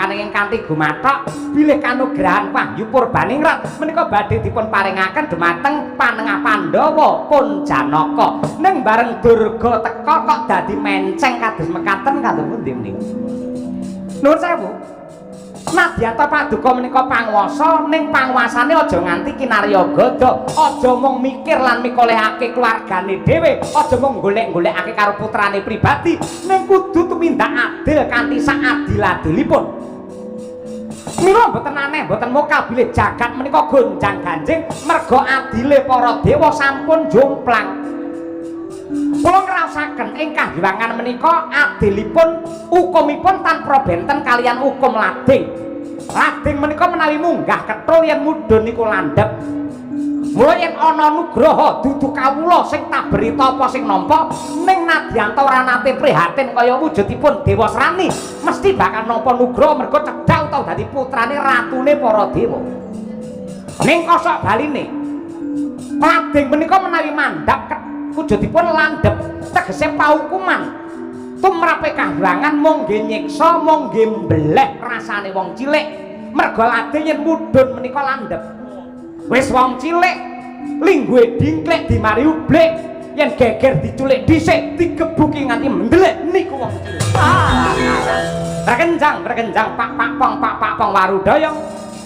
Kanenging kanthi gumathok bilih kanugrahan Wahyu Purbaningrat menika badhe dipun paringaken dumateng panengah Pandhawa pun Janaka. Ning bareng Durga teka kok dadi menceng kados mekaten kados pundi menika? Nuwun sewu. Nadyanta paduka menika panguwasa, ning panguwasane aja nganti kinarya gada, aja mung mikir lan mikolehake keluargane dhewe, aja mung golek-golekake karo putrane pribadi, ning kudu tumindak adil kanthi saadil-adilipun. Mila mboten aneh, mboten mokal bilih jagat menika gonjang-ganjing merga adile para dewa sampun jomplang. Kula ngraosaken ing kahyangan menika adilipun hukumipun tanpa benten kalian hukum lading. Lading menika menawi munggah ketul yen mudhun niku landhep. Mula yen ana nugraha dudu kawula sing taberi tapa sing nampa, ning nadyanta ora nate prihatin kaya wujudipun Dewasrani, mesti bakal nampa nugraha merga cedhak utawa dadi putrane ratune para dewa. Ning kosok baline, lading menika menawi mandhap wujudipun landhep, tegese paukuman tumrape kahyangan mung nggih nyiksa, mung nggih mbeleh rasane wong cilik, merga lading yen mudhun menika landhep. Wis wong cilik lingguhe dingklik dimari ublik, yen geger diculik dhisik digebuki nganti mendelik niku wong cilik. Berkenjang berkenjang pak pak pong pak pak pong warudaya,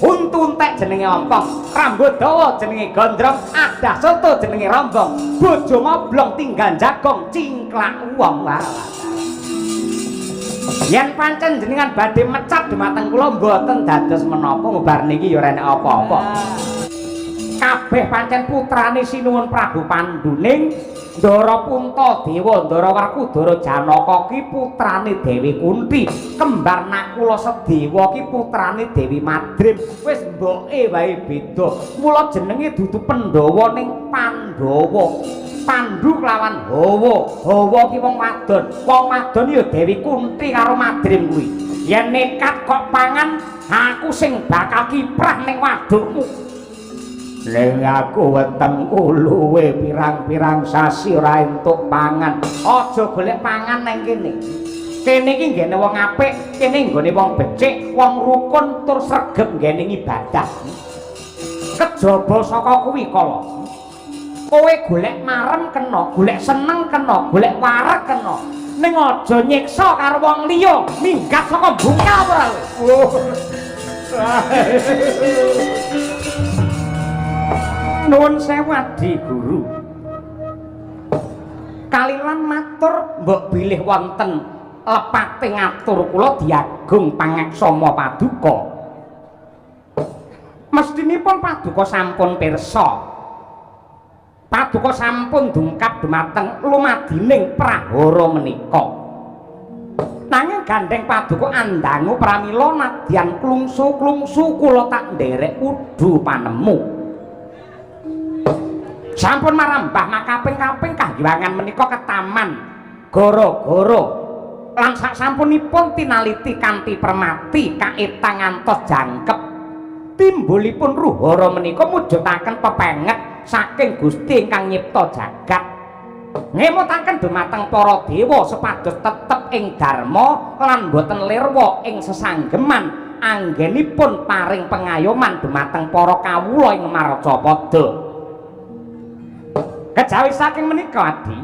untu entek jenenge ompong, rambut dawa jenenge gondrong, adah soto jenenge rombong, bojo ngoblong tinggal jagong cingklak wong. Yen pancen jenengan badhe mecat dumateng kula mboten dados menapa, ngubar niki ya ora enek apa-apa. Kabeh pancen putrane Sinuwun Prabu Pandu, ning Ndara Puntadewa, Ndara Werkudara Janaka ki putrane Dewi Kunti, kembar Nakula Sedewa ki putrane Dewi Madrim. Wis mboke wae beda. Mula jenenge dudu Pandhawa ning Pandhawa. Pandu kelawan Hawa. Hawa ki wong wadon. Wong wadon ya Dewi Kunti karo Madrim kuwi. Yen nekat kok pangan, aku sing bakal kiprah ning wadukmu. Ning aku wetengku luwe pirang-pirang sasi ora entuk pangan. Aja golek pangan nang kene. Kene iki nggene wong apik, kene nggone wong becik, wong rukun tur sregep nggene ngibadah. Kejaba saka kuwi kala. Kowe golek marem kena, golek seneng kena, golek wareg kena. Ning aja nyiksa karo wong liya, minggat saka bungkal ora kowe. Nuwun sewu Adi Guru. Kalilan matur mbok bilih wonten lepate ngatur kula diagung pangaksama paduka. Mestinipun paduka sampun pirsa. Paduka sampun dungkap dumateng lumadining prahara menika. Nanging gandeng paduka andangu pramila nadyan klungsu-klungsu kula tak nderek udu panemu. Sampun marambah makaping-kaping kahyangan menika ketaman gara-gara lan sak sampunipun tinaliti kanthi permati kaetang ngantos jangkep timbulipun ruhara menika mujudaken pepenget saking Gusti ingkang nyipta jagat, ngemutaken dumateng para dewa supados tetep ing dharma lan boten lirwa ing sesanggeman anggenipun paring pengayoman dumateng para kawula ing marcapada. Kejawi saking menika Adi,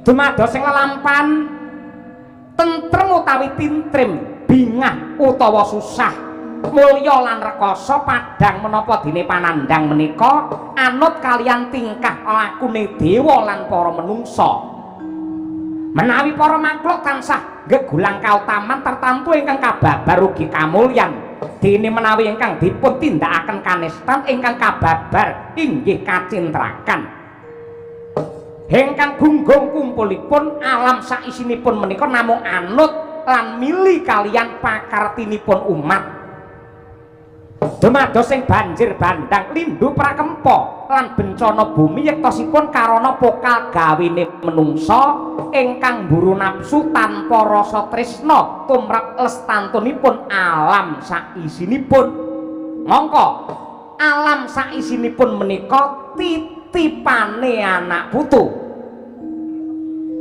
dumados sing lelampahan tentrem utawi tintrim, bingah utawa susah, mulya lan rekasa, padhang menapa dene panandhang menika anut kalian tingkah lakune dewa lan para menungsa. Menawi para makhluk tansah gegulang kautaman tertamtu ingkang kababar ugi kamulyan, dene menawi ingkang dipun tindakaken kanistan ingkang kababar inggih kacintrakan. Ingkang gunggung kumpulipun alam saisinipun menika namung anut lan mili kalian pakartinipun umat. Dumados sing banjir bandang, lindu prakempa lan bencana bumi yektosipun karana pokal gawene menungsa ingkang mburu nafsu tanpa rasa tresna tumrap lestantunipun alam saisinipun. Mongko alam saisinipun menika titipane anak putu.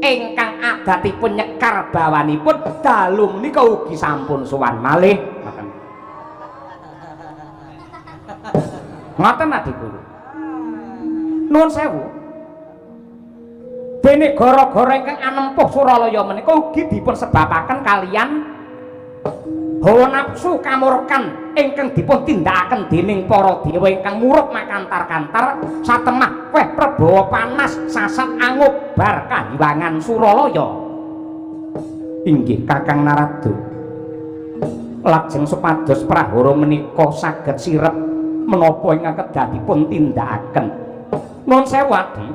Ingkang adatipun nyekar bawanipun dalu menika ugi sampun sowan malih. Ngoten. Ngoten Adi Guru. Nuwun sewu. Dene gara-gara ingkang anempuh Suralaya menika ugi dipun sebabaken kalian hawa nafsu kamurkan ingkang dipun tindakaken dening para dewa ingkang murup makantar-kantar satemah weh prabawa panas sasat angobar kahiwangan Suralaya. Inggih Kakang Narada. Lajeng supados prahara menika saged sirep menapa ingkang kedah dipun tindakaken. Nuwun sewu Adi.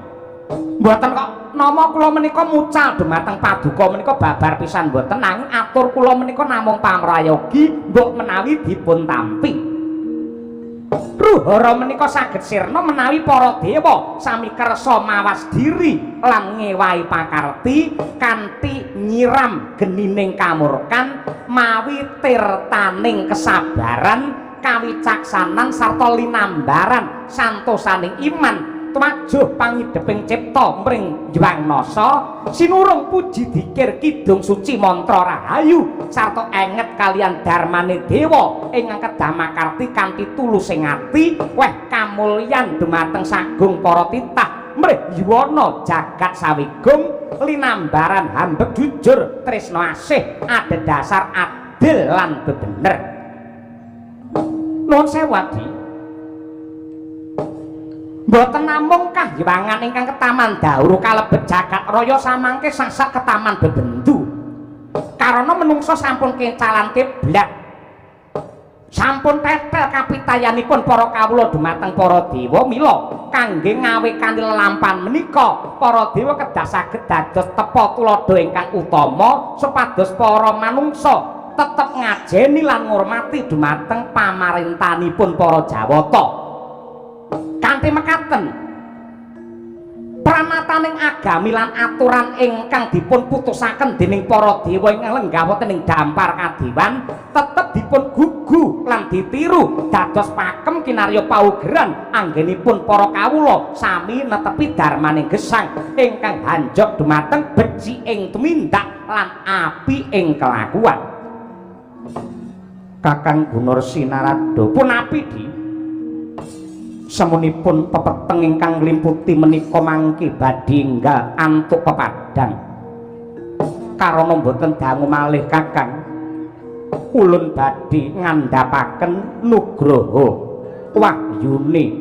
Mboten kok nama kula menika mucal dumateng paduka menika babar pisan mboten, nanging atur kula menika namung pamrayogi mbok menawi dipun tampi. Ruhara menika saged sirna menawi para dewa sami kersa mawas diri lan ngewahi pakarti kanthi nyiram genining kamurkan mawi tirtaning kesabaran kawicaksanan sarta linambaran santosaning iman tumajuh pangideping cipta mring Hyang Nasa sinurung puji dikir kidung suci mantra rahayu sarta enget kalian darmane dewa ingkang kedah makarti kanthi tulusing ati weh kamulyan dumateng sagung para titah mrih yuwana jagat sawigung linambaran hambek jujur tresna asih adhedhasar adil lan bebener. Nuwun sewu Adi. Mboten namung kahyangan ingkang ketaman dauru kalebet jagat raya samangke sasak ketaman bebendu. Karana menungsa sampun kencalan kiblat. Sampun tetel kapitayanipun para kawula dumateng para dewa, mila kangge ngawekani lelampahan menika para dewa kedah saged dados tepa tuladha ingkang utama supados para manungsa tetep ngajeni lan ngurmati dumateng pamarintanipun para Jawata. Kanthi mekaten pranataning agami lan aturan ingkang dipun putusaken dening para dewa ingkang lenggah wonten ing dampar kadewan tetep dipun gugu lan ditiru dados pakem kinarya paugeran anggenipun para kawula sami netepi darmaning gesang ingkang hanjog dumateng becik ing tumindak lan api ing kelakuan. Kakang Gunarsi Narada punapi di semunipun pepeteng ingkang nglimputi menika mangke badhe enggal antuk pepadang. Karana mboten dangu malih Kakang, ulun badhe ngandhapaken nugroho wahyune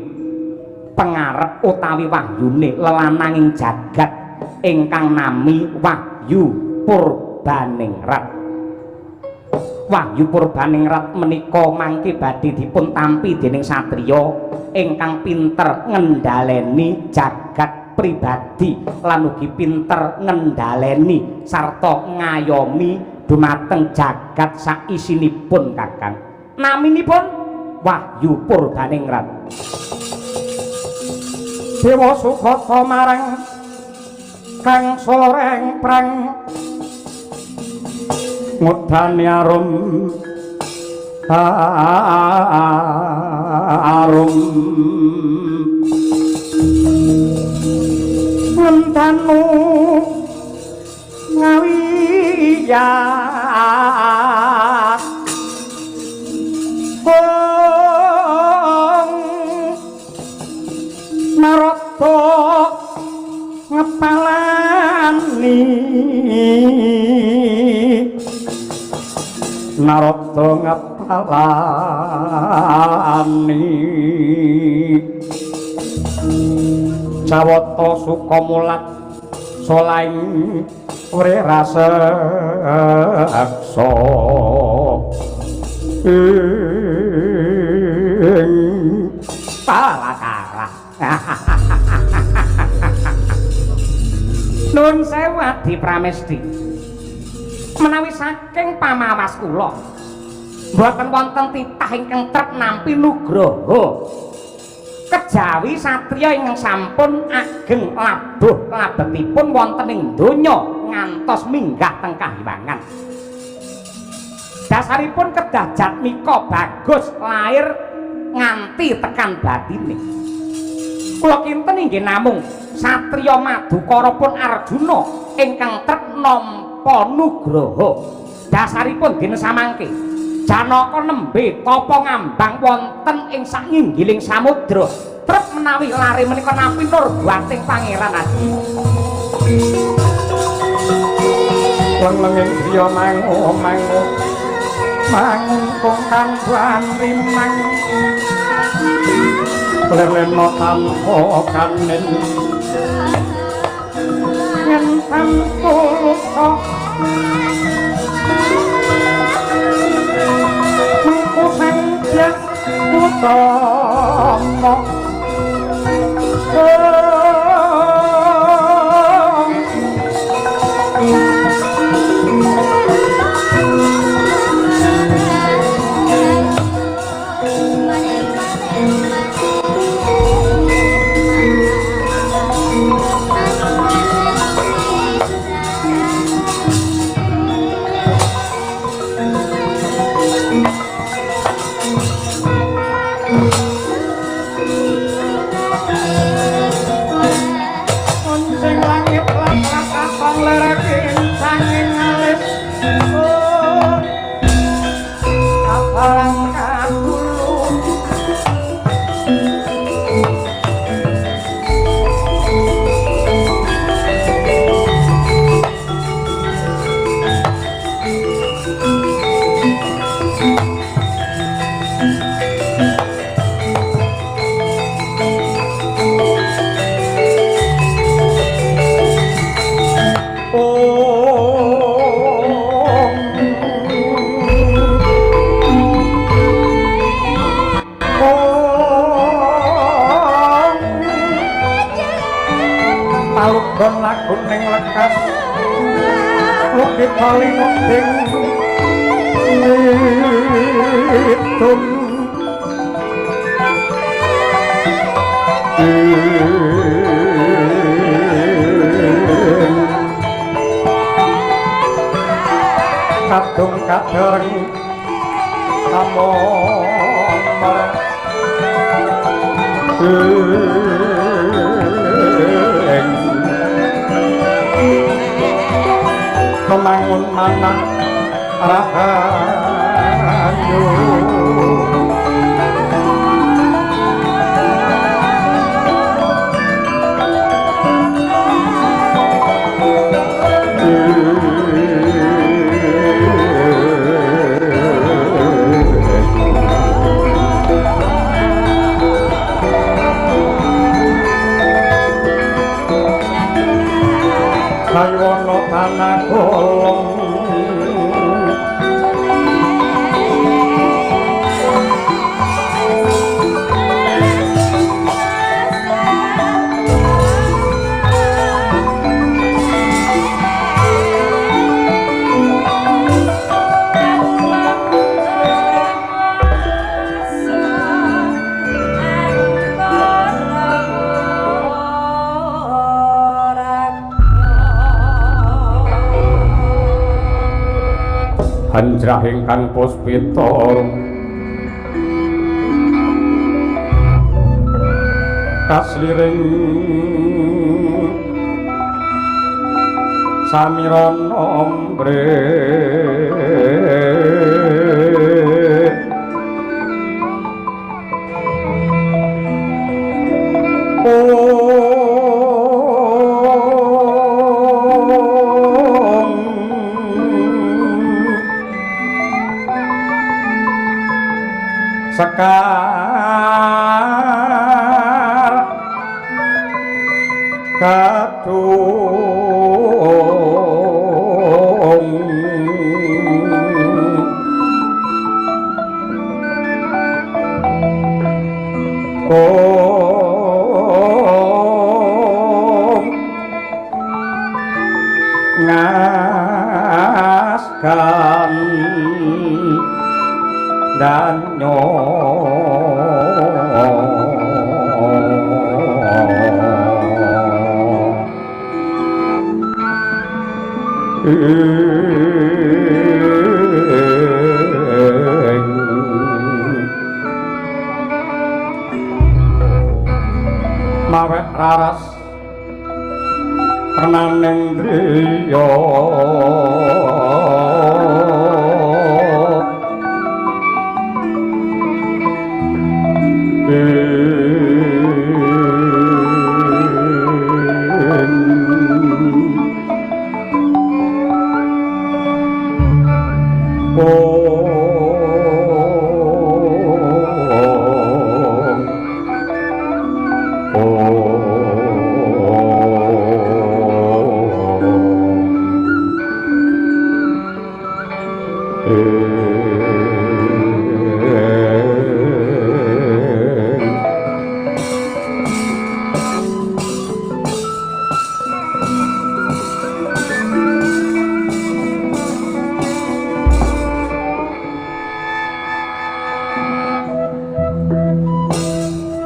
pengarep utawi wahyune lelananging jagat ingkang nami Wahyu Purbaningrat. Wahyu Purbaningrat menika mangke badhe dipun tampi dening satriya ingkang pinter ngendhaleni jagat pribadi lan ugi pinter ngendhaleni sarta ngayomi dumateng jagat saisinipun Kakang. Naminipun Wahyu Purbaningrat. Dewa sukata marang kang soreng prang ngudani arum arum ngentanu ngawiyat kong Narada ngepalani Narada ngepalani Jawata sukamulat solaing wriraseksa ing palakara. Nuwun sewu Adi Pramesti. Menawi saking pamawas kula mboten wonten titah ingkang trep nampi nugroho kejawi satriya ingkang sampun ageng labuh labetipun wonten ing donya ngantos minggah teng kahiwangan. Dasaripun kedah jatmika bagus lair nganti tekan batine. Kula kinten inggih namung Satriya Madukara pun Arjuna ingkang trep nampa nugraha. Dasaripun dene samangke Janaka nembe tapa ngambang wonten ing sanginggiling samudra. Trep menawi lare menika nampi nurbating Pangeran Adi. Leng-lenging griya mangu-mangu mangungkung kangguan rimang lelena tanpa kanin yen tanpa luka mengko sang dyah utama. Palugon laguning lekas lukita linuding idun kadung kadereng kamomer memangun manah rahayu. Haywono tanah golong hanjrah ingkang puspita kasliring samiran ombre sekar kadung kong ngaskan danyo mawek raras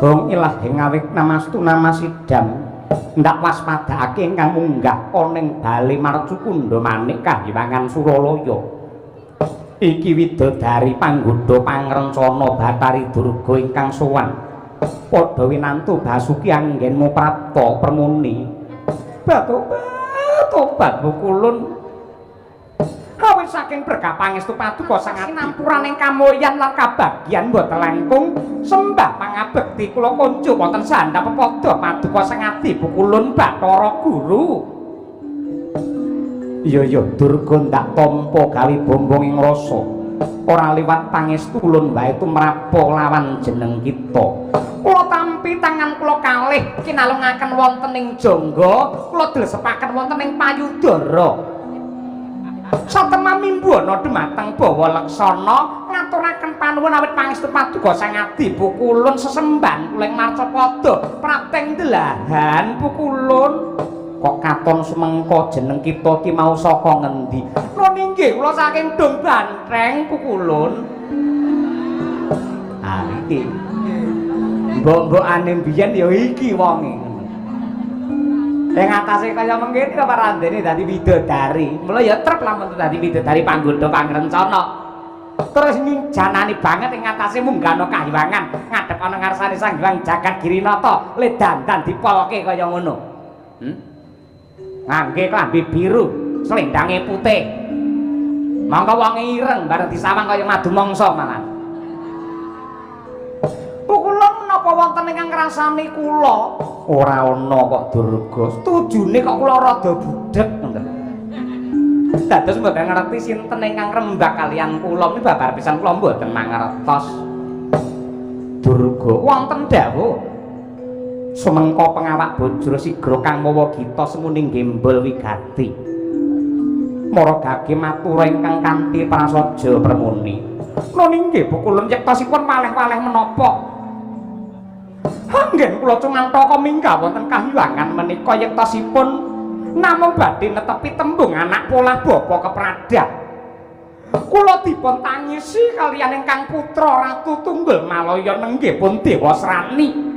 Hong ilah ing awik namastu namasidam ndak waspadakake ingkang munggah ana ing bale Marcukundha manik kahiwangan Suralaya. Iki widodari panggodha pangrencana Bathari Durga ingkang sowan. Padha winantu Basuki anggenmu prapta permuni. Batobat bukulun. Awit saking berkah pangestu paduka sang sinampuraning kamulyan lan kabagyan boten langkung sembah pangabekti kula kunjuk wonten sandhap pepadha paduka sang adi bukulun Bathara Guru. Iya iya Durga ndak tampa gawe bombong ing rasa. Ora liwat pangestu ulun wae tumrapa lawan jeneng kita. Kula tampi tangan kula kalih kinalungaken wonten ing jangga, kula dlesepaken wonten ing payudara. Satemamimbuana dumateng Bawa Leksana ngaturaken panuwun awit pangestu paduka Sang Adi Pukulun sesembahan kula ing marcapada prapteng delahan Pukulun. Kok katon sumengko jeneng kita ki mau saka ngendi? Nun inggih kula saking Dong Bantreng Pukulun. Ah iki. Mbok-mbokane biyen ya iki wonge. Ing atase kaya mengkene kok parandene dadi widodari. Mula ya trep lamun dadi widodari panggodha pangrencana. Terus njanani banget ing atase munggahna kahiwangan ngadhep ana ngarsane Sang Hyang Jagat Girinata le dandan dipolke kaya ngono. Ngangge klambi biru, slendange putih. Mongko wonge ireng bareng disawang kaya madu mangsa malah. Pukulun menapa wonten ingkang ngrasani kula? Ora ana kok Durga. Setujune kok kula rada budheg ngoten. Dados mboten ngerti sinten ingkang rembag kaliyan kula menika babar pisan kula mboten mangertos. Durga wonten dawuh. Sumengko pengawak bojro sigra kang mawa gita semuning gembol wigati. Mara gage matura ingkang kanthi prasaja permuni. Nun inggih Pukulun yektosipun waleh-waleh menapa? Anggen kula cumantaka minggah wonten kahiwangan menika yektosipun namung badhe netepi tembung anak polah bapa kepradah. Kula dipun tangisi kaliyan ingkang putra Ratu Tunggul Malaya nenggih pun Dewasrani.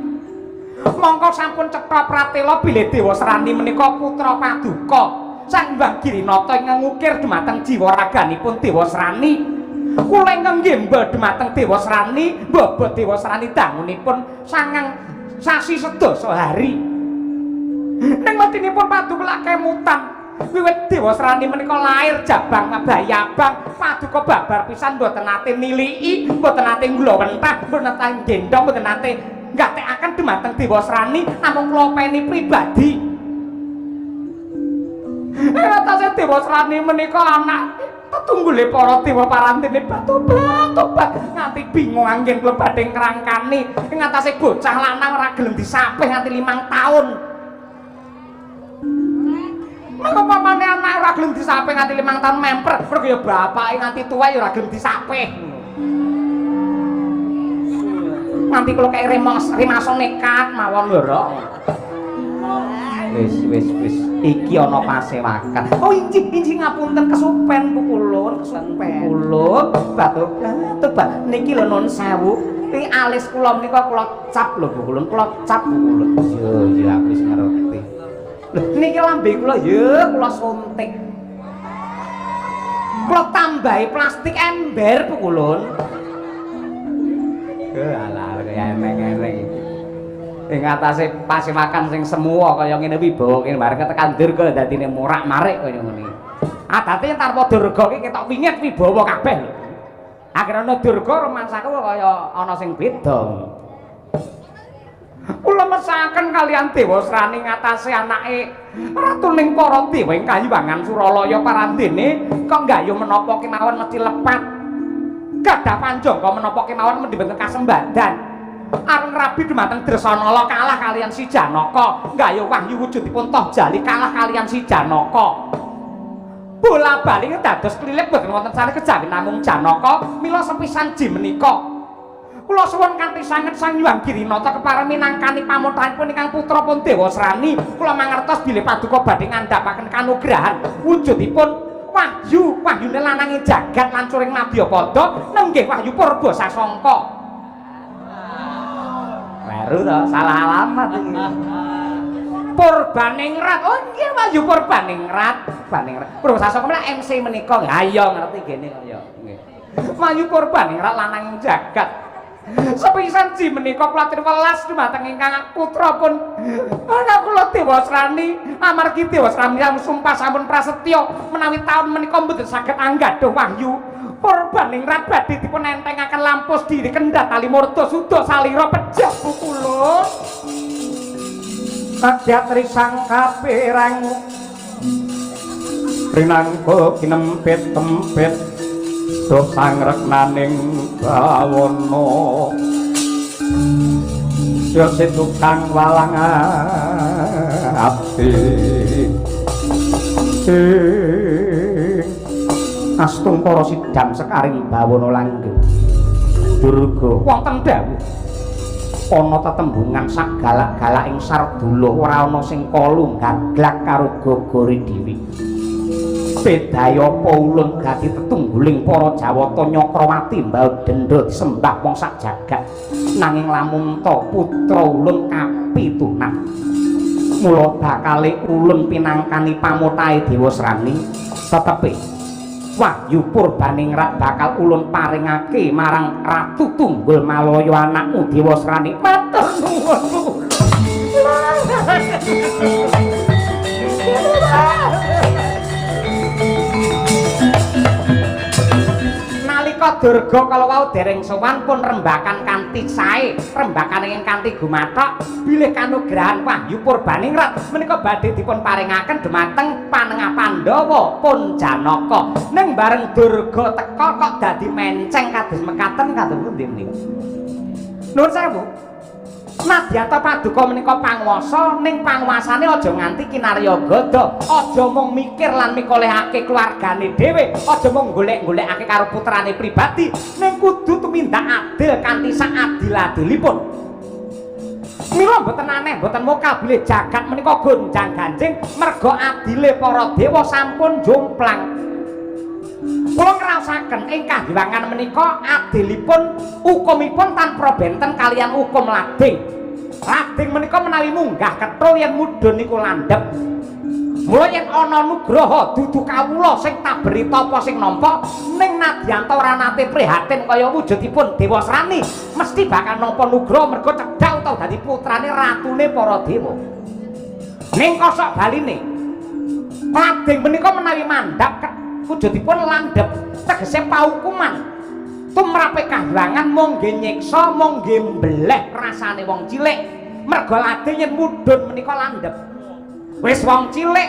Mongko sampun cetha pratela bilih Dewasrani menika putra paduka Sang Hyang Girinata ingkang ngukir dumateng jiwa raganipun Dewasrani. Kula ingkang nggembel dumateng Dewasrani, mbobot Dewasrani dangunipun sangang sasi sedasa hari. Ning metinipun paduka lak kemutan. Wiwit Dewasrani menika lair jabang bayi abang, paduka babar pisan mboten nate niliki, mboten nate nglowentah, mboten nate gendhong, mboten nate ngatekaken dumateng Dewasrani namung kula peni pribadi. Ing atase Dewasrani menika anak tetunggule para dewa parantene batobat nganti bingung anggen kula badhe ngrangkani ing atase bocah lanang ora gelem disapih nganti 5 taun. Mengko pamane anak ora gelem disapih nganti 5 taun memper, mergo ya bapake nganti tuwa ya ora gelem disapih. Nganti kula kaya rimaso nekat mawon lho, Rok. Wis wis wis iki ana pasewakan. Oh injih injih ngapunten kesupen Pukulun, kesupen. Pukulun batu niki lho nun sewu. Iki alis kula menika kula cap lho Pukulun, kula cap Pukulun. Yo yo aku wis ngerti. Lho niki lambe kula yo kula suntik. Kula tambahi plastik ember Pukulun. Alah kaya eneng-eneng iki. Ing atase pasewakan sing semua kaya ngene wibawa kene bareng tekan Durga dadine morak-marik kaya ngene. Adate tanpa Durga iki ketok wingit wibawa kabeh lho. Akhire ana Durga rumangsaku kaya ana sing beda. Kula mesaken kaliyan Dewasrani ngatasé anake ratuning para dewa ing kayiwangan Suralaya parandene kok nggayuh menapa kemawon mesti lepat. Gadah panjangka menapa kemawon mendhi mboten kasembadan. Areng rabi dumateng Dresanala kalah kaliyan si Janaka, nggayuh wahyu wujudipun Toh Jali kalah kaliyan si Janaka. Bola bali dados klilip boten wonten sane kejawi namung Janaka mila sepisan ji menika. Kula suwun kanthi sanget Sang Hyang Girinata kepareng minangkani pamotanipun ingkang putra pun Dewasrani. Kula mangertos bilih paduka badhe ngandhapaken kanugrahan wujudipun wahyu, wahyune lanange jagat lan curing madyapada nenggih Wahyu Purba Sasangka. Baru to salah alamat iki. Purbaningrat. Oh nggih Wahyu Purbaningrat. Purbaningrat. Purba Sasangka menak MC menika. Ha iya ngerti gene kok ya. Nggih. Wahyu Purbaningrat lanang jagat. Sepisan ji menika kula welas dumateng ingkang putra pun anak kula Dewasrani amargi Dewasrani sumpah sampun prasetya menawi taun menika mboten saged anggadhuh wahyu Purbaningrat badhe dipun entengaken lampus diri kendhat tali murda suda salira pejah pukulun Kadyat risang kapirang rinangka kinempit-tempit do sangreknaning bawana ya tukang walang abdi astungkara sidam sekaring bawana langgeng Durga wonten dawuh ana tetembungan sak galak-galak ing sardula ora ana sing kalu gaglak karo gogore dhewe. Bedaya apa ulun dadi tetungguling para Jawata Nyakrawati mbaut dendha disembah wong sak jagat nanging lamun ta putra ulun kapitunan mula bakale ulun pinangkani pamotahe Dewasrani tetepe Wahyu Purbaningrat bakal ulun paringake marang Ratu Tunggul Malaya anakmu Dewasrani. Matur nuwun. Nalika Durga kala wau dereng sowan pun rembakan kanthi sae, rembakan ingkang kanthi gumathok bilih kanugrahan Wahyu Purbaningrat menika badhe dipun paringaken dumateng panengah Pandhawa pun Janaka. Ning bareng Durga teka kok dadi menceng kados mekaten kados pundi menika. Nuwun sewu. Nadyata paduka menika panguwasa ning panguwasane aja nganti kinarya gada, aja mung mikir lan mikolehake keluargane dhewe, aja mung golek-golekake karo putrane pribadi, ning kudu tumindak adil kanthi sak adil-adilipun. Mila mboten aneh, mboten mokal bilih jagat menika gonjang-ganjing merga adile para dewa sampun jomplang. Kula ngraosaken ing kahiwangan menika adilipun hukumipun tanpa benten kaliyan hukum lading. Lading menika menawi munggah kethul yen mudhun niku landhep. Mula yen ana nugraha dudu kawula sing taberi tapa sing nampa ning nadyanta ora nate prihatin kaya wujudipun Dewasrani mesti bakal nampa nugraha merga cedhak utawa dadi putrane ratune para dewa. Ning kosok baline lading menika menawi mandhap wujudipun landhep tegese paukuman tumrape kahyangan mung nggih nyiksa mung nggih mbeleh rasane wong cilik merga lading yen mudhun menika landhep. Wis wong cilik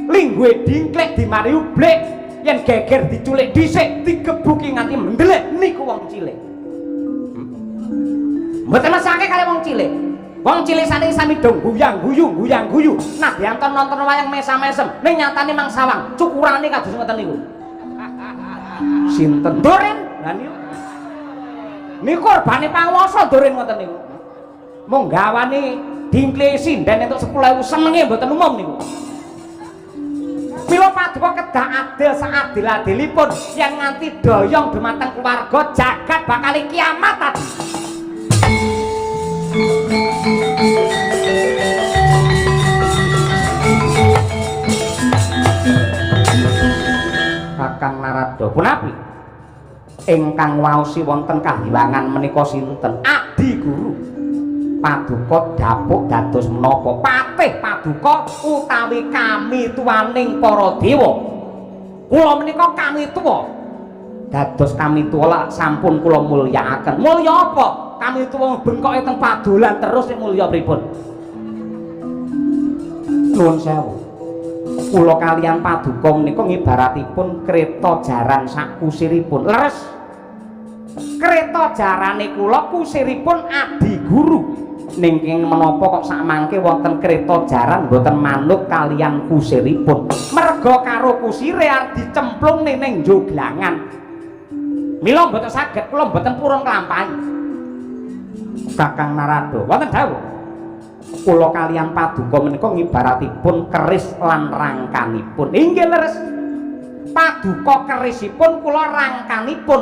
lingguhe dingklik dimari ublik yen geger diculik dhisik digebuki nganti mendelik niku wong cilik. Mboten mesake kali wong cilik. Wong cilik saniki sami do guyang-guyu guyang-guyu nadyan nonton wayang mesam-mesem ning nyatane mang sawang cukurane kados ngoten niku. Sinten Dorin? Lah niku niku korbane panguwasa Dorin ngoten niku. Mung gawani dingkle sinden entuk 10.000 senenge mboten umum niku. Mila paduka kedah adil saadil-adilipun yen nganti doyong dumateng keluarga jagat bakal kiamat tadi. Kakang Narada punapi ingkang waosi wonten kahiwangan menika sinten? Adi Guru. Paduka dapuk dados menapa? Patih paduka utawi kami tuaning para dewa. Kula menika kami tuwa. Dados kami tuwa lak sampun kula mulyakaken. Mulya apa? Kami tuwa bengkoke teng padolan terus nek mulya pripun? Nuwun sewu. Kula kaliyan paduka menika ngibaratipun kreta jaran sak kusiripun. Leres. Kreta jarane kula kusiripun Adi Guru. Ning kenging menapa kok sakmangke wonten kereta jaran mboten manut kalian kusiripun. Merga karo kusire arep dicemplungne ning joglangan. Mila mboten saged, kula mboten purun nglampahi. Kakang Narada, wonten dawuh. Kula kalian paduka menika ngibaratipun keris lan rangkanipun. Inggih leres. Paduka kerisipun kula rangkanipun.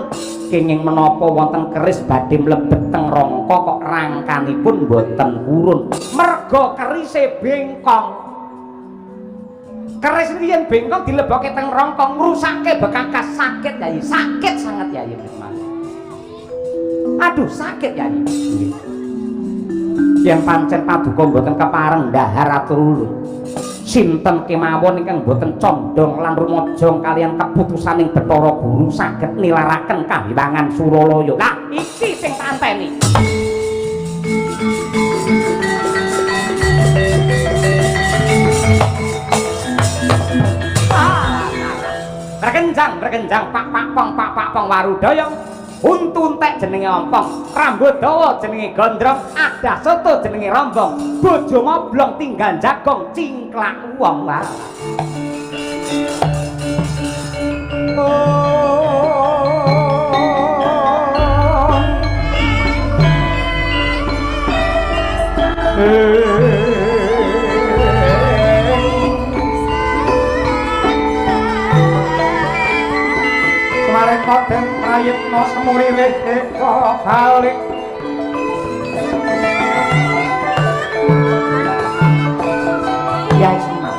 Kenging menapa wonten keris badhe mlebet teng rangka kok rangkanipun mboten purun. Merga kerise bengkong. Keris yen bengkong dilebokke teng rangka ngrusake bekakas, sakit Yayi, sakit sanget Yayi. Aduh sakit Yayi. Yen pancen paduka mboten kepareng ndahar atur ulun. Sinten kemawon ingkang mboten condong lan rumajang kalian keputusaning Bathara Guru saged nilaraken kahiwangan Suralaya. Lah iki sing tak anteni. Berkenjang, berkenjang, pak pak pong, pak pak pong warudaya. Untu entek jenenge ompong, rambut dawa jenenge gondrong, adah soto jenenge rombong, bojo moblong tinggal jagong cingklak wong wae. Smareka den prayitna semuririh eka balik. Yai Semar.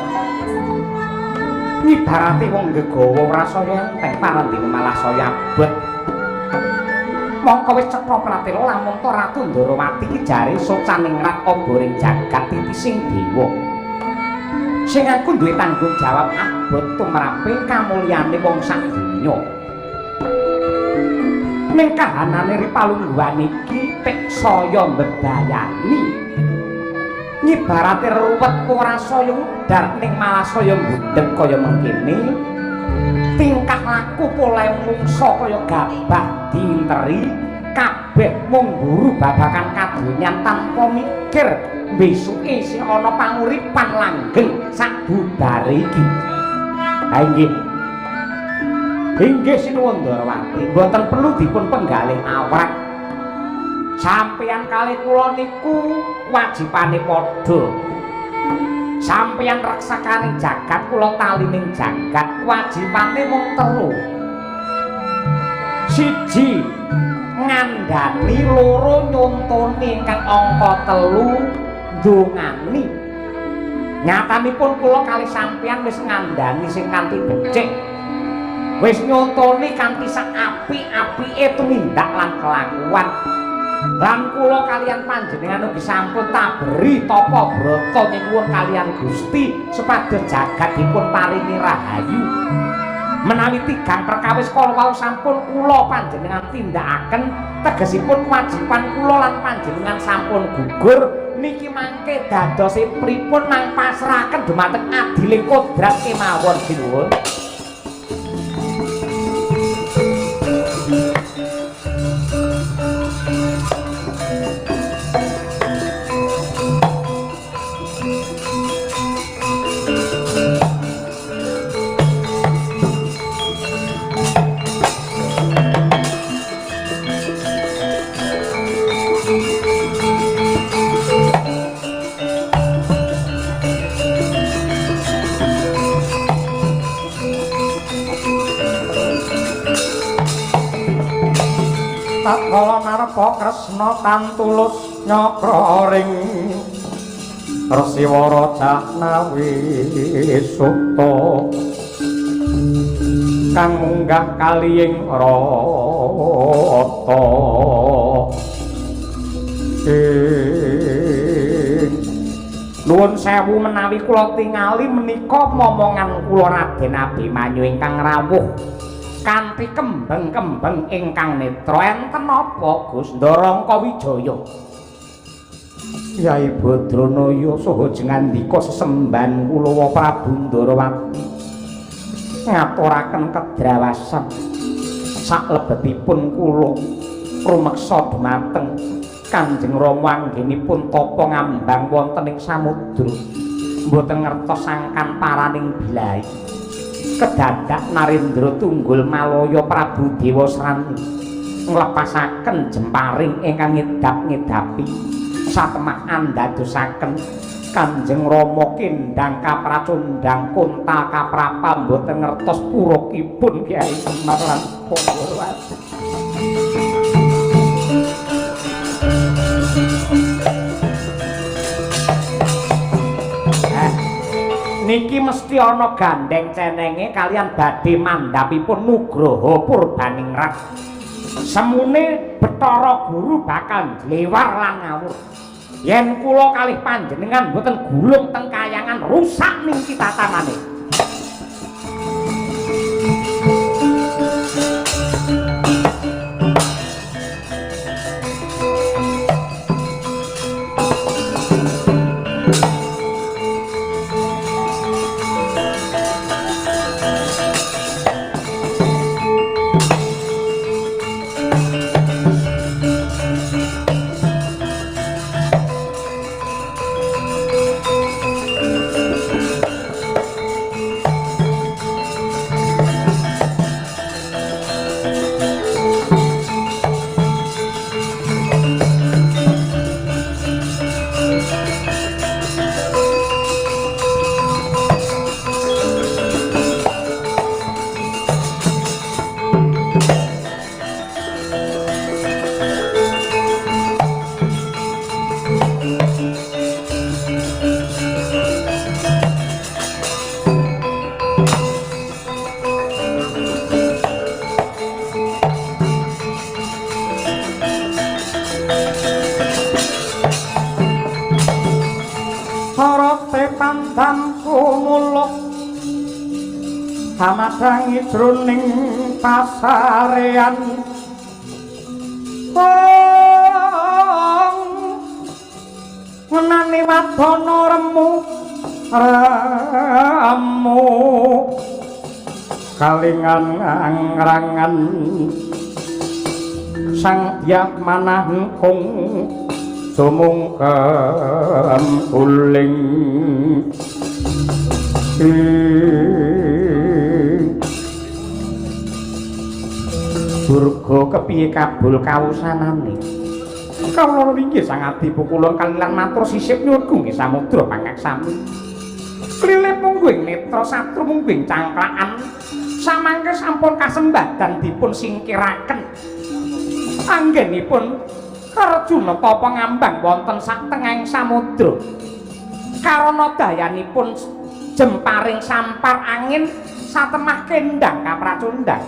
Ibarate wong gegawa ora saya enteng parandene malah saya abot. Mongko wis cetha pratela lamun ta Ratu Ndorowati iki jare socaningrat oboring jagat titising dewa. Sing aku duwe tanggung jawab abot tumrape kamulyane wong sak donya. Ning kahanane ri palungguhan iki pek saya mbebayani. Ngibarate ruwet ora saya udar ning malah saya ngundheg kaya mengkene. Tingkah laku polahe mungsa kaya gabah diinteri, kabeh mung mburu babagan kadonyan tanpa mikir besuke isih ana panguripan langgeng sak bubare iki. Ha inggih. Inggih sinuwun Ndorowati, mboten perlu dipun penggalih awrat. Sampeyan kalih kula niku wajibane padha. Sampeyan reksakaning jagat, kula talining jagat, wajibane mung telu. Siji ngandhani, loro nyontoni, ingkang angka telu ndongani. Nyatanipun kula kalih sampeyan wis ngandhani sing kanthi becik. Wis nyontoni kanthi sak apik-apike tumindak lan kelakuan. Lan kula kalian panjenengan ugi sampun taberi tapa brata nyuwun kalian Gusti supados jagat dipun paringi rahayu. Menawi tigang perkawis kala wau sampun kula panjenengan tindakaken, tegesipun kewajiban kula lan panjenengan sampun gugur, niki mangke dadose pripun nang pasrahaken dumateng adiling kodrat kemawon sinuwun. Tatkala narepa Kresna tantulus nyakra ring Resiwara Jahnawi Suta kang munggah kaliying rata. Nuwun sewu menawi kula tingali menika momongan kula Raden Abimanyu ingkang rawuh kanthi kembeng-kembeng ingkang netra. Enten napa Gus Ndarangka Wijaya? Yai Badranaya saha jengandika sesembahan kula Prabu Ndarawati ngaturaken kedrawasan saklebetipun kula rumeksa dumateng Kanjeng Rama anggenipun tapa ngambang wonten ing samudra. Mboten ngertos sangkan paraning bilai. Kedadak Narendra Tunggul Malaya Prabu Dewasrani nglepasaken jemparing ingkang ngedap-ngedapi satemah andadosaken Kanjeng Rama kendang kapracundang kontal kaprapal mboten ngertos purukipun Kyai Semar lan Pandawati. Niki mesti ana gandeng cenenge kalian badhe mandhapipun Nugroho Purbaningrat. Semune Bathara Guru bakal njlewar lan ngawur. Yen kula kalih panjenengan mboten gulung teng kayangan rusak niki tatanane. Hamadangi jroning pasarean ngenani wadana remu remu kalingan angrangan sang dyah manah kung sumungkem guling. Durga kepiye kabul kawusanane? Kawula inggih Sang Adipu kula kalilan matur sisip nyuwun nggih samudra pangaksami. Klilip mungguing netra satru mungguing cangklakan samangke sampun kasembadan dipun singkiraken. Anggenipun Arjuna tapa ngambang wonten satengahing samudra. Karana dayanipun jemparing sampar angin satemah kendang kapracundang.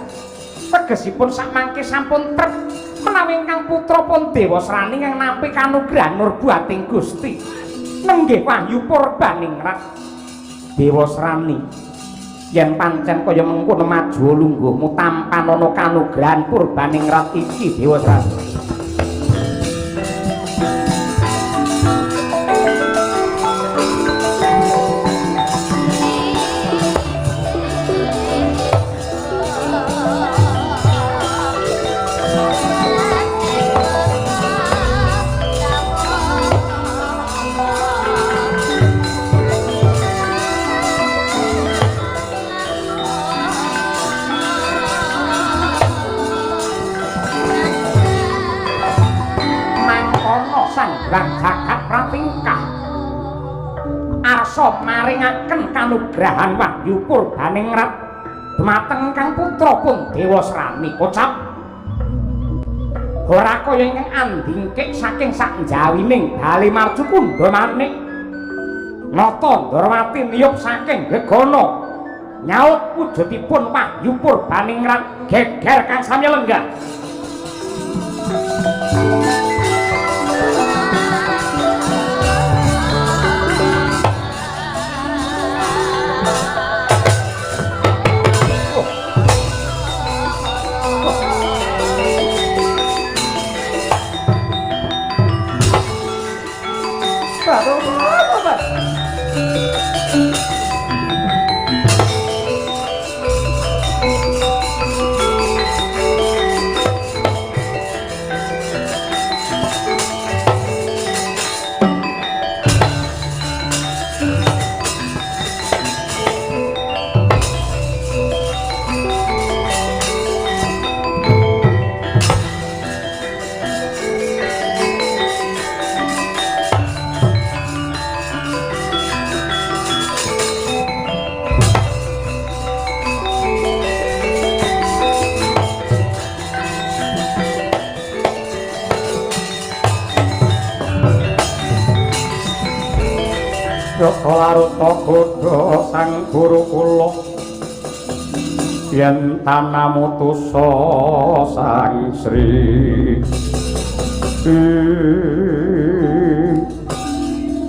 Tegesipun sakmangke sampun trep menawi ingkang putra pun Dewasrani ingkang nampi kanugrahan nurbuating Gusti nenggih wahyu purbaningrat. Dewasrani yen pancen kaya mengkono maju lungguhmu tampanana kanugrahan purbaningrat iki Dewasrani. Jagat pratingkah arsa maringaken kanugrahan wahyu purbaningrat dumateng kang putra pun Dewasrani kocap ora kaya ingkang andingkik saking sakjawining bali Marcukundha manik nata Ndorowati niyup saking gegana nyaut wujudipun wahyu purbaningrat geger kang sami lenggah. Jaka laruta godha sang guru kula yen tanamutusa sang Sri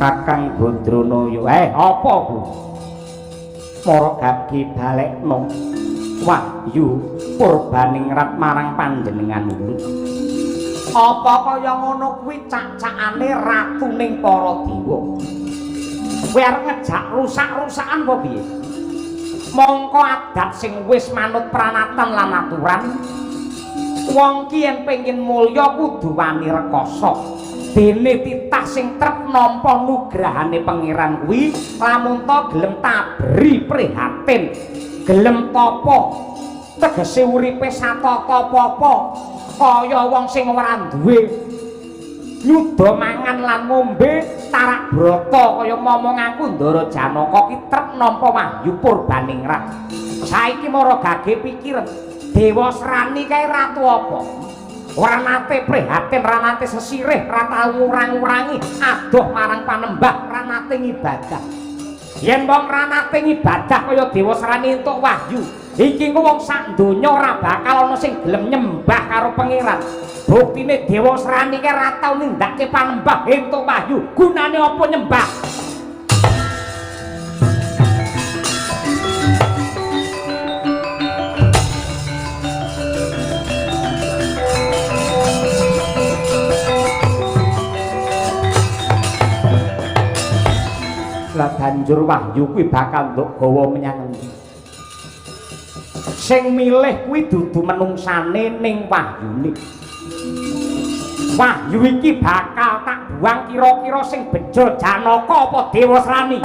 Kakang Badranaya. Apa ku? Mara gage balekno wahyu purbaningrat marang panjenengan ulun. Apa kaya ngono kuwi cak-cakane ratuning para dewa? Kowe arep ngejak rusak-rusakan apa piye? Mongko adat sing wis manut pranatan lan aturan, wong ki yen pengin mulya kudu wani rekasa. Dene titah sing trep nampa nugrahane pangeran kuwi lamun ta gelem tabri prihatin, gelem tapa, tegese uripe satata apa-apa kaya wong sing ora duwe nyuda mangan lan ngombe tarak brata kaya momong aku Ndara Janaka ki trep nampa wahyu purbaningrat. Saiki mara gage pikiran Dewa Srani kae ratu apa? Ora nate prihatin, ora nate sesirih, ora tau ngurang-ngurangi adoh marang panembah, ora nate ngibadah. Yen wong ora nate ngibadah kaya Dewa Srani entuk wahyu, iki engko wong sak donya ora bakal ana sing gelem nyembah karo pangeran. Buktine Dewa Srani ki ora tau nindakake panembah entuk wahyu, gunane apa nyembah? Lah banjur wahyu kuwi bakal nduk gawa menyang endi? Sing milih kuwi dudu menungsane ning wahyune. Wahyu iki bakal tak buang kira-kira sing bejo Janaka apa Dewa Srani?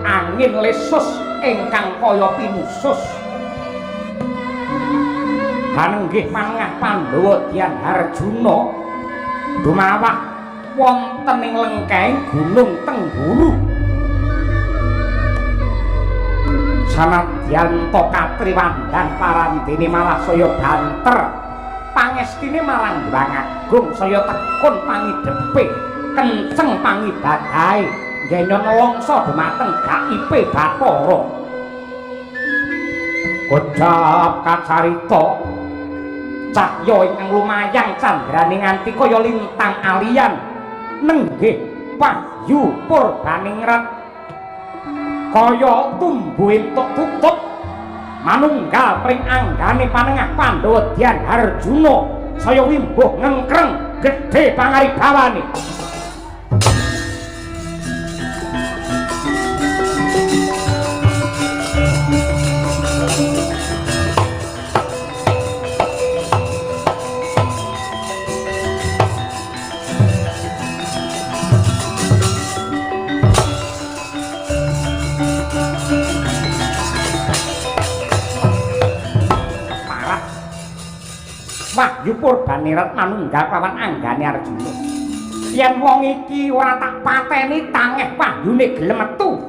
Angin lesus ingkang kaya pinusus. Hanenggih manengah Pandhawa Dian Harjuna dumawah wonten ing lengkeng Gunung Tengguru. Sanadyan ta katriwandan parandene malah saya banter, pangestine marang Hyang Agung saya tekun pangidepe, kenceng pangibadahe. Ngenyo nelongso dumateng gaipe Bathara. Kocap kacarita cahya ingkang lumayang candrane nganti kaya lintang alian nenggih wahyu purbaningrat kaya tumbu entuk tutup manunggal pring anggane panengah Pandhawa Dian Harjuna saya wimbuh ngengkreng gedhe pangaribawane. Wahyu Purbaningrat manunggal kelawan anggane Arjuna. Yen wong iki ora tak pateni tangeh wahyune gelem metu.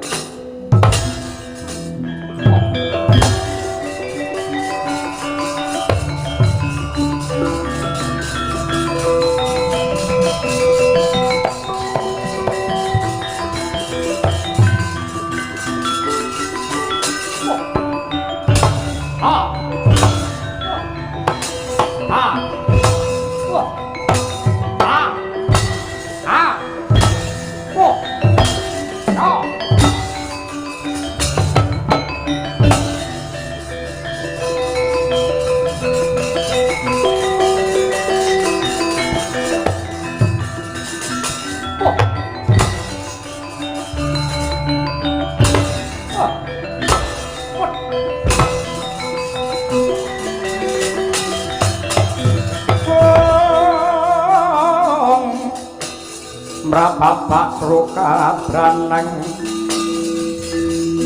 Mrapapak sruka branang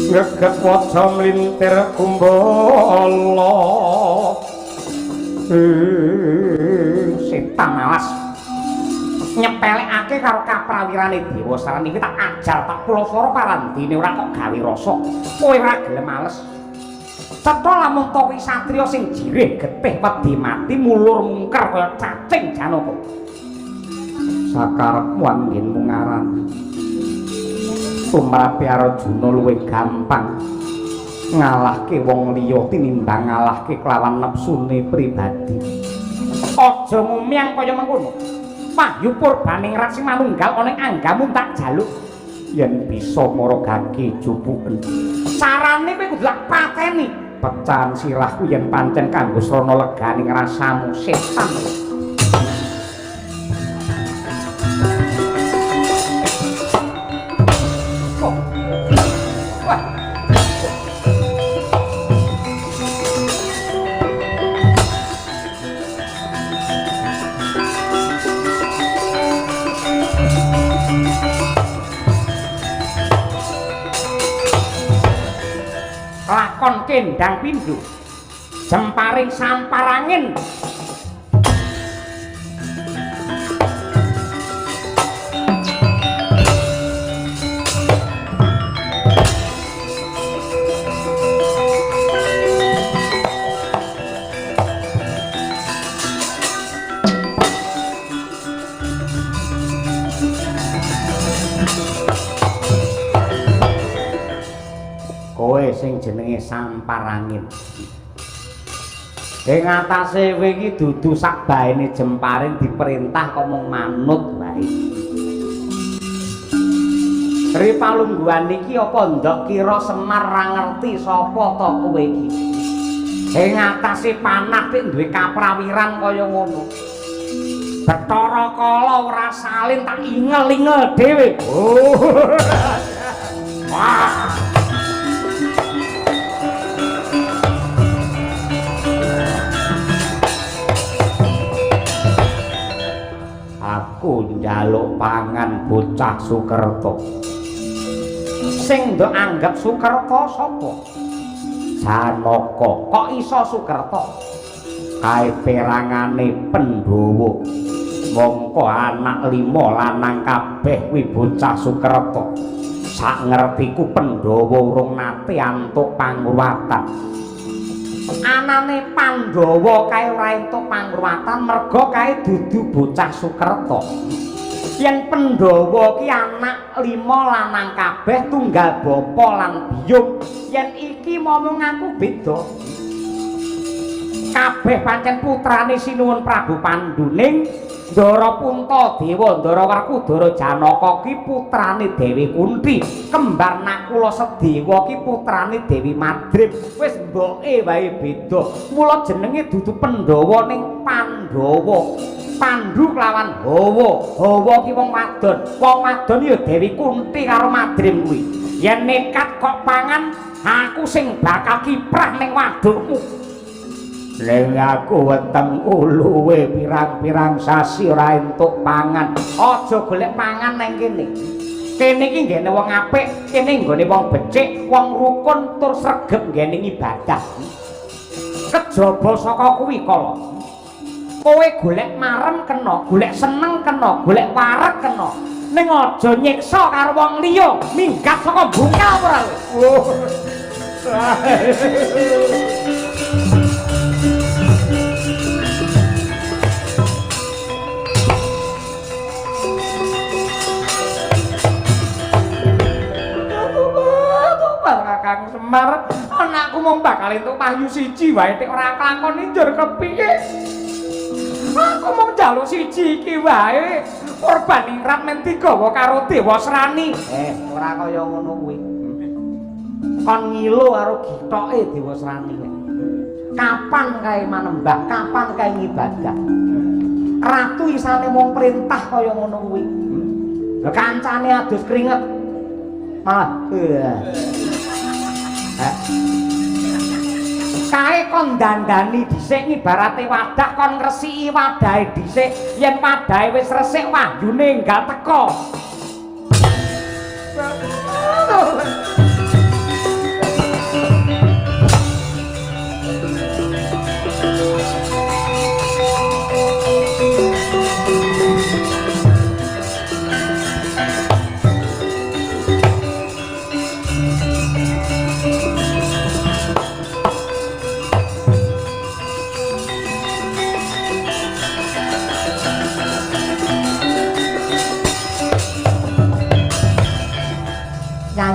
ngeget waja mlintir kumbala. Setan awas nyepelekake karo kaprawirane Dewa Sarani iki tak ajar tak pulasara parandene ora kok gawe rasa kowe ora gelem males. Cetha lamun to kuwi satriya sing jirih getih wedi mati mulur mungker kaya cacing Janaka. Sakarepmu anggenmu ngarani tumrape Arjuna luwih gampang ngalahke wong liya tinimbang ngalahke kelawan nepsune pribadi. Aja ngumyang kaya mengkono. Wahyu Purbaningrat sing manunggal ana ing anggamu tak jaluk yen bisa maragake jupuken. Carane kowe kudu tak pateni. Pecahan sirahku yen pancen kanggo srana legane rasamu setan. Lakon kendang pindho jemparing samparangin. Kowe sing jenenge samparangin. Ing atase kowe iki dudu sak baene jemparing diperintah kok mung manut wae. Ri palungguhan iki apa ndok kira Semar ra ngerti sapa to kowe iki? Ing atase panah tik duwe kaprawiran kaya ngono. Bathara Kala ora salin tak ingel-ingel dhewe. Oh. Wah. Aku njaluk pangan bocah Sukerta. Sing ndok anggap Sukerta sapa? Janaka. Kok iso Sukerta? Kae perangane Pandhawa. Mongko anak 5 lanang kabeh kuwi bocah Sukerta. Sak ngertiku Pandhawa urung nate antuk pangruwatan. Anane Pandhawa kae ora entuk pangruwatan merga kae dudu bocah Sukerta. Yen Pandhawa ki anak 5 lanang kabeh tunggal bapa lan biyung, yen iki momong aku beda. Kabeh pancen putrane Sinuwun Prabu Pandu ning Ndara Puntadewa, Ndara Werkudara Janaka ki putrane Dewi Kunti, kembar Nakula Sedewa ki putrane Dewi Madrim. Wis mboke wae beda. Mula jenenge dudu Pandhawa ning Pandhawa. Pandu kelawan Hawa. Hawa ki wong wadon. Wong wadon ya Dewi Kunti karo Madrim kuwi. Yen nekat kok pangan, aku sing bakal kiprah ning wadukmu. Ning aku weteng uluwe pirang-pirang sasi ora entuk pangan. Aja golek pangan nang kene. Kene iki nggene wong apik, kene nggone wong becik, wong rukun tur sregep nggene ibadah. Kejaba saka kuwi kala. Kowe golek marem kena, golek seneng kena, golek wareg kena. Ning aja nyiksa karo wong liya, minggat saka bungkal ora kowe. Kakang Semar, anakku mung bakal entuk wahyu siji wae tek ora klakoni njur kepiye? Aku mung njaluk siji iki wae. Purbaningrat men digawa karo Dewa Srani. Ora kaya ngono kuwi. Kon ngilo karo gitoke Dewa Srani. Kapan kae manembah, kapan kae ngibadah? Ratu isane mung perintah kaya ngono kuwi. Lah kancane adus keringet. Malah kae kon dandani dhisik ngibarate wadah kon ngresiki wadahe dhisik, yen wadahe wis resik wahyune enggal teka.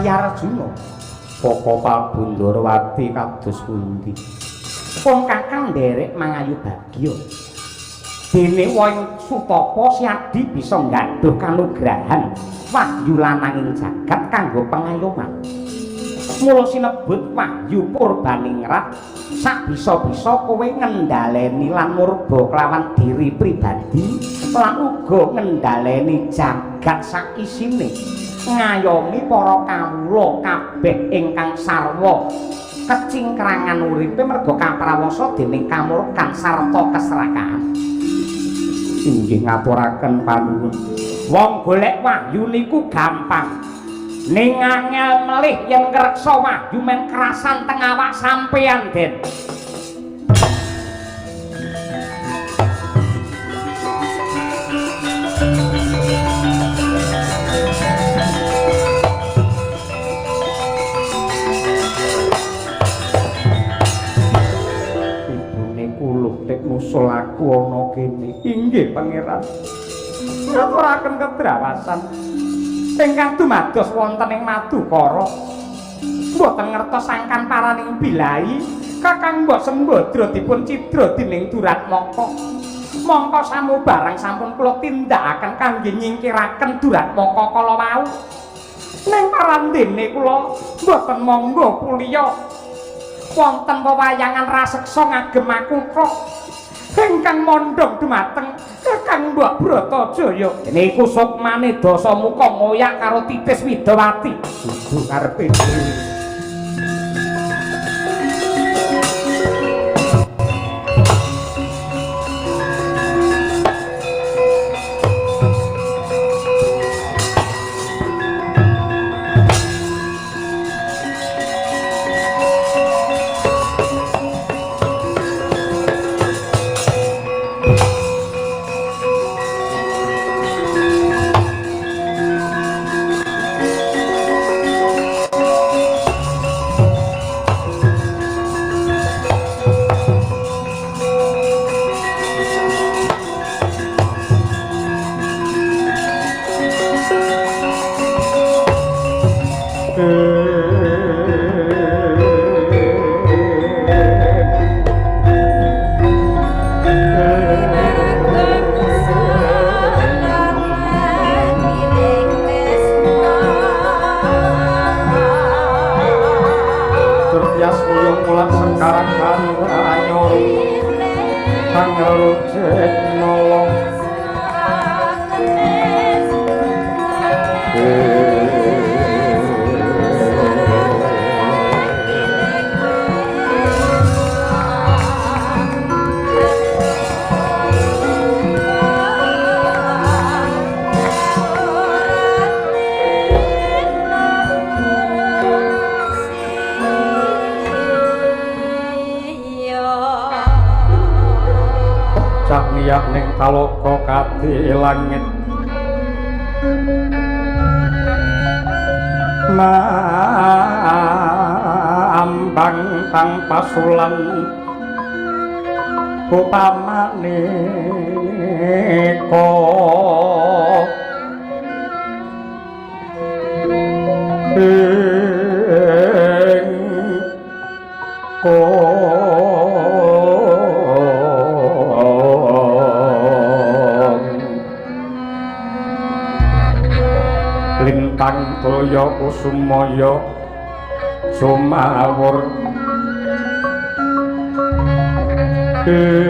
Arjuna Koko Pabundarawati kados pundi? Pun kakang nderek mangayu bagya. Dene wong Sutapa Siadi bisa nggaduh kanugrahan wahyu lananging jagat kanggo pengayoman. Mula sinebut wahyu Purbaningrat sak bisa-bisa kowe ngendhaleni lan murba kelawan diri pribadi lan uga ngendhaleni jagat sak isine. Ngayomi para kawula kabeh ingkang sarwa kecingkrangan uripe merga kaprawasa dening kamurkan sarta keserakahan. Inggih ngaturaken panuwun. Wong golek wahyu niku gampang. Ning angel melih yen ngreksa wahyu men kerasan teng awak sampeyan, Den. Nusul aku ana kene. Inggih pangeran. Ngaturaken kedrawasan ingkang dumados wonten ing Madukara. Mboten ngertos sangkan paraning bilahi Kakang Mbok Sembadra dipun cidra dening Duratmaka. Mongko samubarang sampun kula tindakaken kangge nyingkiraken Duratmaka kala wau. Ning parandene kula mboten monggo puliya. Wonten wewayangan raseksa ngagem makutha ingkang mondhong dumateng Kakang Mbok Bratajaya. Niku sukmane Dasamuka ngoyak karo Titis Widawati. Dudu karepe dhewe. Riyak ning taloka kadi langit mambang tang pasulan upamaneka ing lintang toya kusumaya sumawur ing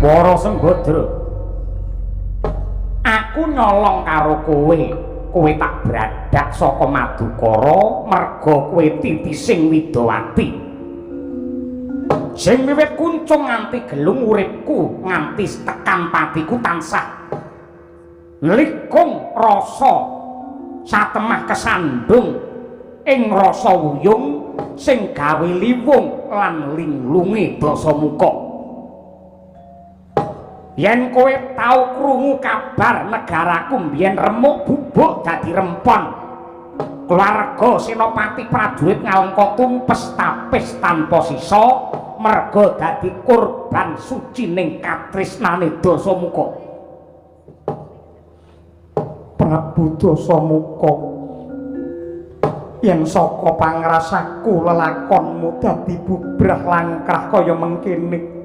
Wara Sembadra, aku nyolong karo kowe, kowe tak bradak saka Madukara merga kowe titising Widawati. Sing wiwit kuncung nganti gelung uripku, nganti tekan patiku tansah likung rasa satemah kesandung ing rasa wuyung sing gawe liwung lan linglunge Dasamuka. Yen kowe tau krungu kabar negaraku mbiyen remuk bubuk dadi rempon, keluarga senopati prajurit ngalengka tumpes tapis tanpa sisa merga dadi korban suci ning katresnane Dasamuka. Prabu Dasamuka, yen saka pangrasaku lelakonmu dadi bubrah langkrah kaya mengkene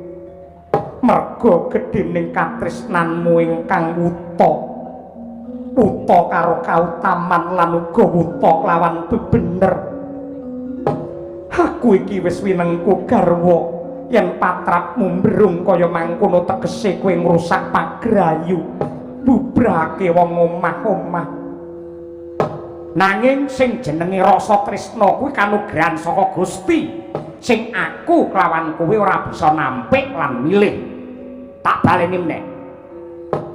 merga gedhening katresnanmu ingkang wuta wuta karo kautaman lan uga wuta kelawan bebener. Aku iki wis winengku garwa yen patrapmu mbrung kaya mangkono tegese kowe ngrusak pagrayu bubrake wong omah-omah. Nanging sing jenenge rasa tresna kuwi kanugrahan saka Gusti sing aku kelawan kowe ora bisa nampik lan milih. Tak baleni meneh.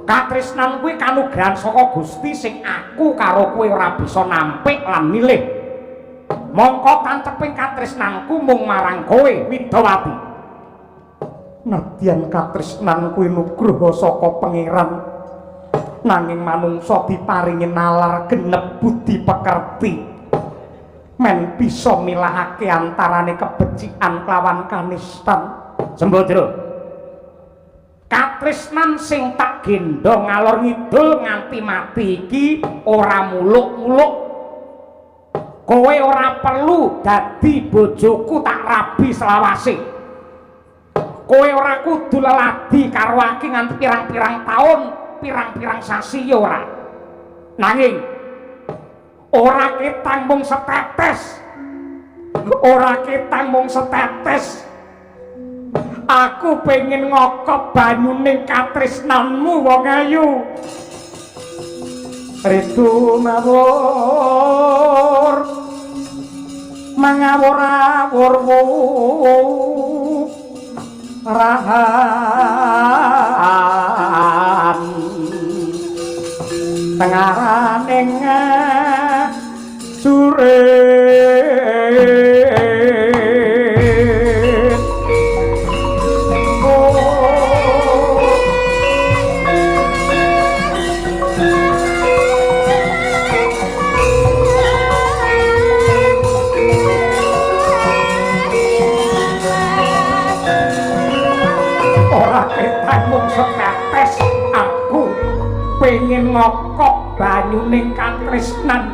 Katresnan kuwi kanugrahan saka Gusti sing aku karo kowe ora bisa nampik lan milih. Mongko tanceping katresnanku mung marang kowe, Widawati. Nadyan katresnan kuwi nugroho saka Pangeran, nanging manungsa diparingi nalar genep budi pekerti men bisa milahake antarane kebecikan kelawan kanistan. Sembadra, katresnan sing tak gendhong ngalor ngidul nganti mati iki ora muluk-muluk. Kowe ora perlu dadi bojoku tak rabi selawase. Kowe ora kudu leladi karo aku nganti pirang-pirang taun, pirang-pirang sasi ya ora. Nanging ora ketang mung setetes. Ora ketang mung setetes. Aku pengen ngokop banyuning katresnanmu wong ayu. Ritu mawur mangawur-awur rahan tengaraning sure. Setetes aku pengen ngokop banyuning katresnan,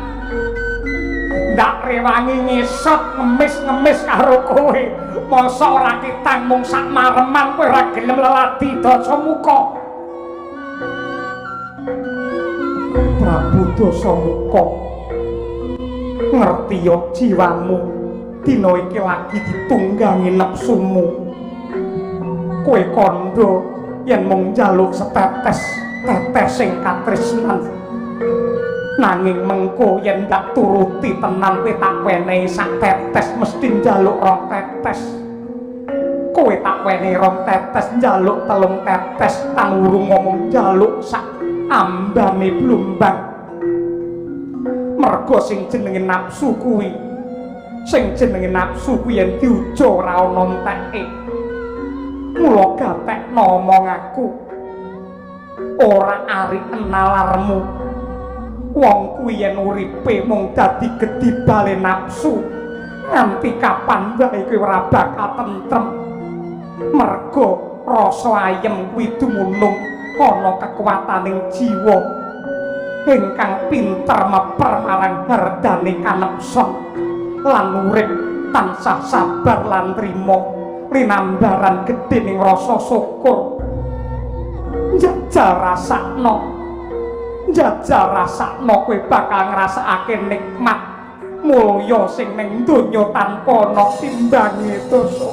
ndak rewangi ngesot ngemis-ngemis karo kowe. Mosok ora ketang mung sak mareman kowe ora gelem leladi Dasamuka. Prabu Dasamuka, ngerti yo jiwamu dina iki lagi ditunggangi nepsumu. Kowe kandha yen mung njaluk setetes tetes sing katresnan, nanging mengko yen ndak turuti tenan kowe tak wenehi sak tetes mesti njaluk rong tetes. Kowe tak wenehi rong tetes njaluk telung tetes tan urung ngomong njaluk sak ambane blumbang. Mergo sing jenenge nafsu kuwi, sing jenenge nafsu kuwi yen diujo ora ana enteke. Mula gatekno omong aku. Ora ari enalarmu. Wong kuwi yen uripe mung dadi gedhi bale nafsu, nganti kapan wae kowe ora bakal tentrem. Mergo rasa ayem kuwi dumunung ana kekuwataning jiwa ingkang pinter meper marang hardane kanepson lan urip tansah sabar lan trima linambaran gedhe ning rasa syukur. Njajal rasakno, njajal rasakno kowe bakal ngrasakake nikmat mulya sing ning donya tanpa ana timbange dosa.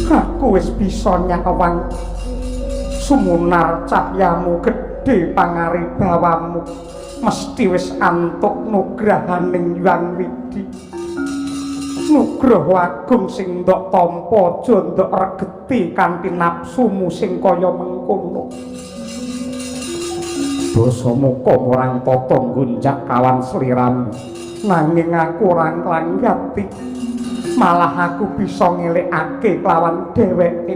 Aku wis bisa nyawang sumunar cahyamu gedhe pangaribawamu, mesti wis antuk nugrahaning Hyang Widhi. Nugroho agung sing ndok tampa aja ndok regeti kanthi nafsumu sing kaya mengkono. Basa muka marang tata nggunjak kawan sliramu, nanging aku ora nglanggati. Malah aku bisa ngelekake kelawan dheweke.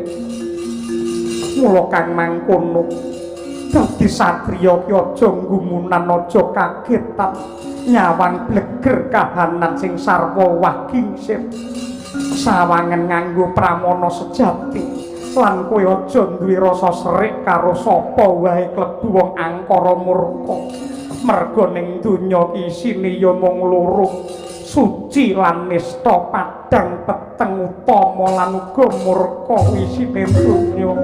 Mula kang mangkono dadi satriya ki aja nggumunan, aja kagetan nyawang bleger kahanan sing sarwa wah gingsir. Sawangen nganggo pramana sejati lan kowe aja duwe rasa serik karo sapa wae klebu wong angkara murka. Merga ning donya isine ya mung loro, suci lan nista, padhang peteng utama lan uga murka isine donya.